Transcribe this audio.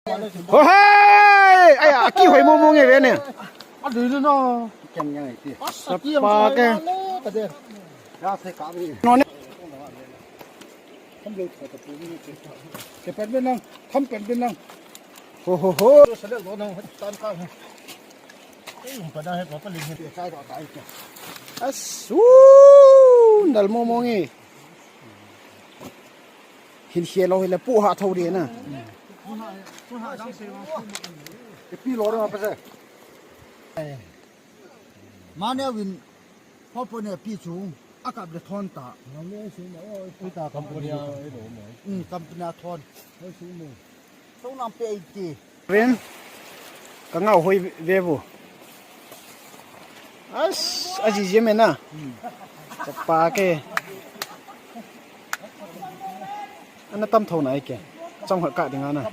Hoi! Ai à, ki hoi mo mo nge ve ne. Pa ke. No ne. Ho ho ho. As u nal mo mo nge. Hin hia lo hi le pu ha tho ri na. Mane win phopo ne pi chung akap le thon ta. Company thon. Song nam pe ti. Rin ka ngau hoi ve bu. As aji je me na. Pa ke. Ana tam tho na ai ke. Chong ha ka dinga na.